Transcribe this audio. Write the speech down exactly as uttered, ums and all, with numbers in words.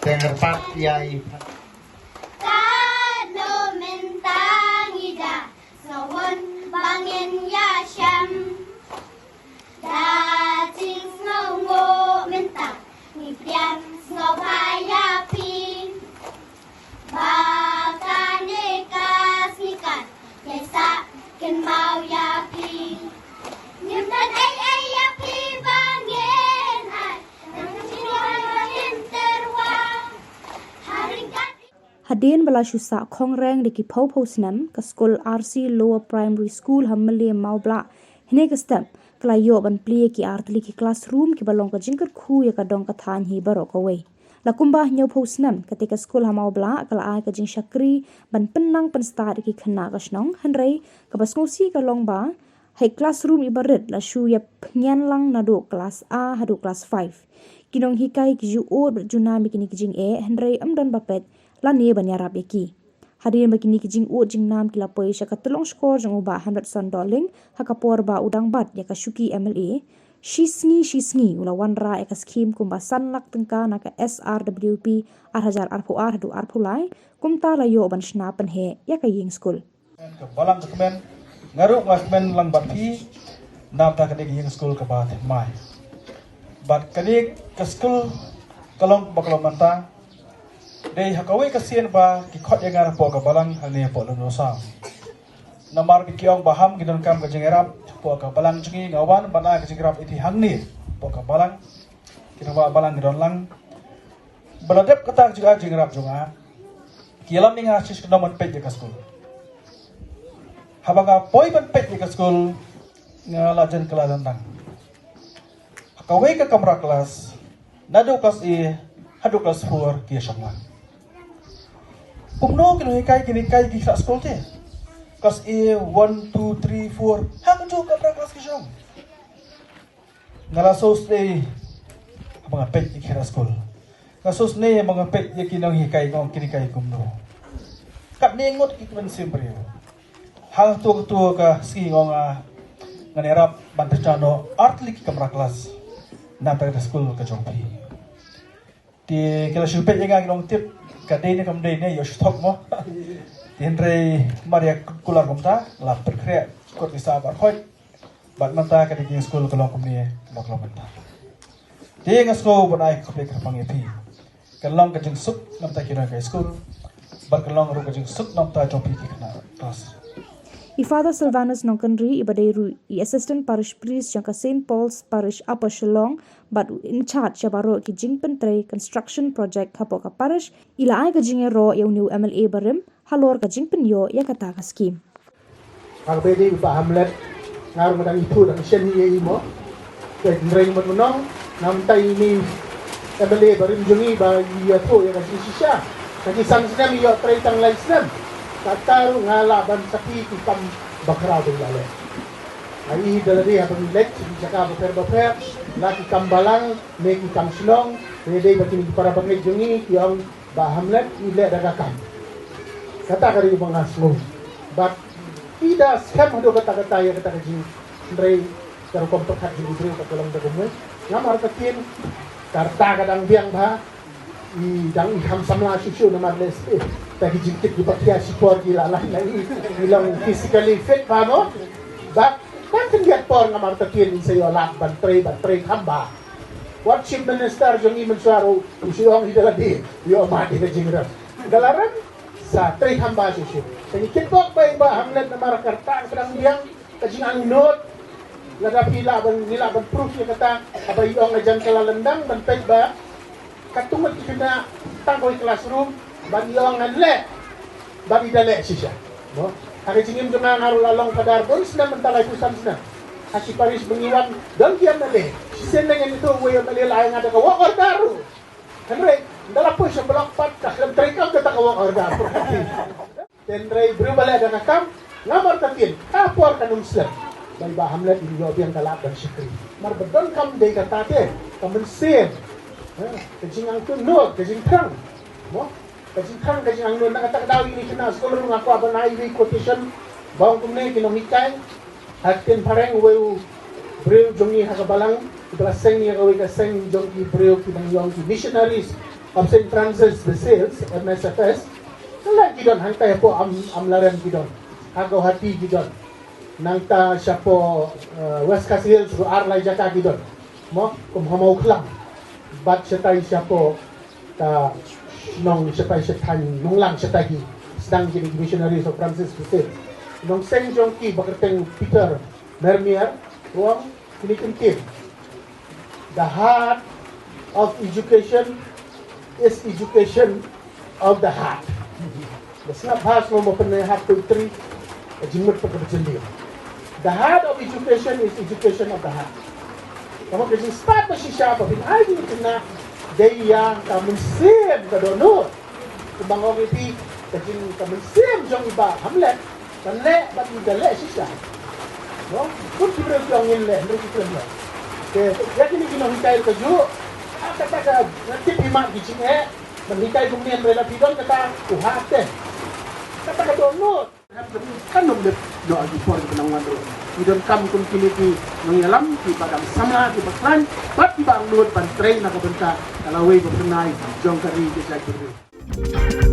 Te ngan pat ïa i Katno mynta ngi da sngewhun ba ngin ïashem. Da jingsngewnguh mynta ngi pdiang sngewbha ïa phi. Ba kane ka sngi kan ïa sa kynmaw ïa phi. Ngim don ei ei ïa phi ba ngin ai. Nang phi ba ngin tyrwa. Ha ryngkat Hadien ba la shu sah khongreng da ki phew phew snem, ka skul R C Lower Primary School ha Mylliem Mawblah, hynne ka step ka la ïoh ban plie ki artylli ki classroom kiba long ka jingkyrkhu ïa ka dong ka thaiñ hi baroh kawei. La kumba hynñiew phew snem, kata ka skul ha Mawblah ka la ai ka jingshakri ban pynnang pynstad ïa ki khynnah ka shnong, hynrei kaba sngewsih ka long ba ha ki classroom iba rit la shu ïa pynïaid lang naduh klas A haduh klas five. Ki nonghikai ki ju ud bad ju nam ïa kine ki jingeh, hynrei ym don ba peit lane ban ïarap ïa ki. Hadien ba kine ki jingud jingnam ki la poi sha ka tyllong shkor jong u Bah Hamletson Dohling, ha ka por ba u dang bat ïa ka shuki M L A, shi sngi shi sngi u la wanrah ïa ka skhim kumba san lak tyngka na ka S R W P ar hajar arphew ar haduh arphew lai, kumta la ïoh ban shna pynheh ïa ka ïing skul. Ka balang ka kmen, nga ruh nga kmen lang bad phi, namar kane ka ïing skul kaba thymmai. Bad kane ka skul ka long ba ka long mynta, dei ha kawei ka sien ba ki khot ïa nga hapoh ka balang hangne hapoh Lumnosang. Namar ba ki ong ba ham ki donkam ka jingïarap hapoh ka balang jong ngi, nga wan ban ai ka jingïarap ïa phi hangne hapoh ka balang. Ki nongïarap balang ki don lang. Ba la dep kata ka jingïarap jong nga, ki ïalam ïa nga shisyndon ban peit ïa ka skul. Haba nga poi ban peit ïa ka skul, nga la jan kylla lyndang. Ha kawei ka kamra klas, naduh klas A haduh klas four ki ïashong lang. Kumno ki nonghikai kin hikai ki khynnah skul te? Klas A one, two, three, four, ha kajuh ka kamra klas ki shong. Nga la sngewsynei haba nga peit ïa ki khynnah skul. Nga sngewsynei haba nga peit ïa ki nonghikai, nga ong kin hikai kumno. Katne ngut ki mynsiem briew. Hangto kato ka sngi nga ong, ah, ngan ïarap ban pynshah noh artylli ki kamra klas na kata ka skul ka jong phi. Te ki la shu peit ïa nga ki long tip ka dei ne kam dei ne, ïoh shu thok mo. Te hynrei mar ïa kular kumta la pynkhreh kut ki sah baroh khoit. Bad mynta ka dei ka ïing skul ka long kumne ba ka long mynta. Te nga sngew ban ai khublei kyrpang ïa phi. Ka long ka jingsuk na bynta ki nonghikai skul. Bad ka long ruh ka jingsuk na bynta jong phi ki khynnah klas. I Father Silvanus Nongkynrih, iba dei ruh i Assistant Parish Priest jong ka Saint Paul's Parish Upper Shillong bad u in charge ïa baroh ki jingpyntrei construction project hapoh ka parish, i la ai ka jingïaroh ïa une u M L A barim halor ka jingpynïoh ïa kata ka skhim. Haba ïadei bad Bah Hamlet, nga ruh nga dang ithuh dang shen hi ïa i mo. Te hynrei mut mynno, namar ïa ine i M L A barim jong ngi ba i ïathuh ïa ka jingshisha. Ka jingsan snem i ïoh trei tang lai snem. Kata ruh nga lah ban sakhi ki kam bakhraw ba i la leh. Ai da lade haba ngi leit sha ki jaka bapher bapher, la ki kam balang ne ki kam shnong, ïadei bad kine ki para bangeit jong ngi ki ong Bah Hamlet i leh da ka kam. Kata ka dei ba nga sngew. Bad i da skhem haduh katta katta ïa kata ka jing, hynrei ka rukom pyrkhat jong u briew ka long da kumne. Namar ka ktien ka rta ka dang biang bha. I dang i kham samla shuh shuh namar lehse ta ki jingkit kiba khia shipor ki la lah na i. I long physically fit bha mo. Bad tang khyndiat por namar ka ktien i sa ïoh lad ban trei, ban trei kham bha. Wat Chief Minister jong ngi mynshuwa ruh u shu ong hi da lade, ïoh mad ïa ka jingrem. Ka la rem sa trei kham bha shisha. Te ngi kitbok ba i Bah Hamlet namar ka rta ka dang biang ka jingangnud. Lada phi lah ban, ngi lah ban proof ïa kata, haba i ong ka jan kylla lyndang ban peit ba katto ngut ki khynnah tang kawei classroom ban ïoh ngan leh. Bad i da leh shisha. Mo? Ha ka jingim jong nga nga ruh la long Father bun snem mynta laiphew san snem. Ha shi parish ba ngi wan don ki M L A. Shisien ngan ïathuh uwei u M L A la ai nga da ka work order ruh. Hynrei ynda la poi sha block pat ka khlem treikam kata ka work order. Hynrei briew ba leh da ka kam, namar ka ktien, ka por kan ym slem. Ba i Bah Hamlet i ïoh biang ka lad ban shakri. Namar ba donkam dei kata te, ka mynsiem. Ha, ka jingangnud, ka jingthrang. Mo? Ka jingthrang, ka jingangnud, na kata ka daw ine i khynnah skul ruh nga kwah ban ai iwei i quotation ba ong kumne, ki nonghikai. Ha ka ktien phareng uwei u briew jong ngi ha ka balang, uba la seng ïa kawei ka seng jong ki briew kiba ngi ong ki missionaries. Of Saint Francis de Sales, M S F S. Kala ki don hangta hapoh Am Amlarem ki don. Ha Guwahati ki don. Nangta shapoh uh, West Khasi Hills ruh ar lai jaka ki don. Mo kum ha Mawkhlang. Bad shatai shapoh ka nong shatai shatai nonglang shatai hi. Sdang kini ki missionaries of Francis de Sales. Nongseng jong ki ba kyrteng Peter Mermier ruh kini ki ong. The heart of education is education of the heart. The snap has no more than half poetry, a jimut for the jindi. The heart of education is education of the heart. Kamu kerja start masih siapa bin ai di kena daya kamu sim ke donor. Kumba nga ong ïa phi, ka jing ka mynsiem jong i Bah Hamlet, ka leh bad i da leh shisha. No? Kum ki briew ki ong ngin leh, hynrei ki khlem leh. Te ïa kine ki nonghikai kajuh, ah, kata ka tip hi ma ki jingeh ban hikai kumne, hynrei lada phi don kata u ha te. Kata ka dohnud. Kan ym dep noh ha ki por ki nang wan ruh. Ki donkam kum kine ki nongïalam, kiba dang samla, kiba khlaiñ bad kiba angnud ban trei na ka bynta ka lawei ba phyrnai jong ka ri ka jaitbynriew.